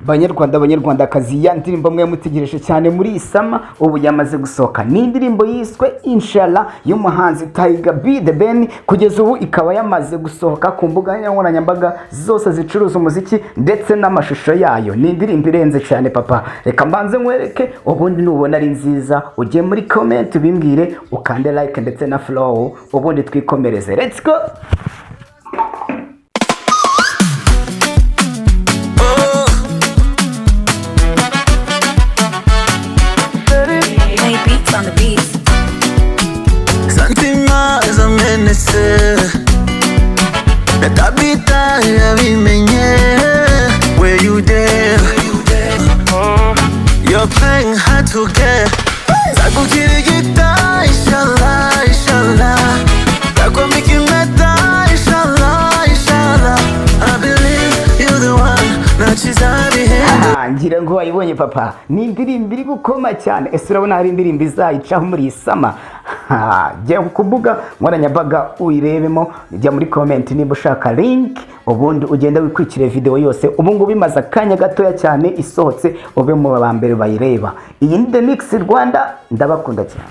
Banyarwanda, banyarwandakazi, ya ndirimbo mwe mutegereje cyane muri iyi summer ubu yamaze gusohoka. Ni indirimbo yiswe "Inshallah" y'umuhanzi Tiger B The Ben. Kugeza ubu ikaba yamaze gusohoka ku mbuga nkoranyambaga zose zicuruza umuziki, ndetse n'amashusho yayo. Ni indirimbo irenze cyane, papa. Reka mbanze nkwereke, ubundi nubona ari nziza ujye muri comment ubimbwire, ukande like ndetse na follow, ubundi twikomereze. Let's go! Play beats on the beats. Santima zamenetse na Tabita yabimenye. Where you there? You're playing hard to get. Nzagukirigita, inshallah, inshallah. Nakwambika impeta, inshallah, inshallah. I believe you're the one. Ntakizabihindura. Ah, ngira ngo wayibonye, papa. Ni indirimbo iri gukoma cyane. Ese urabona hari indirimbo izayicaho muri iyi summer? Ha, jya ku mbuga nkoranyambaga uyirebemo, jya muri comment niba ushaka link, ubundi ugenda wikurikire video yose. Ubu ngubu imaze akanya gatoya cyane isohotse, ube mu ba mbere bayireba. Iyi ni The Mix Rwanda, ndabakunda cyane.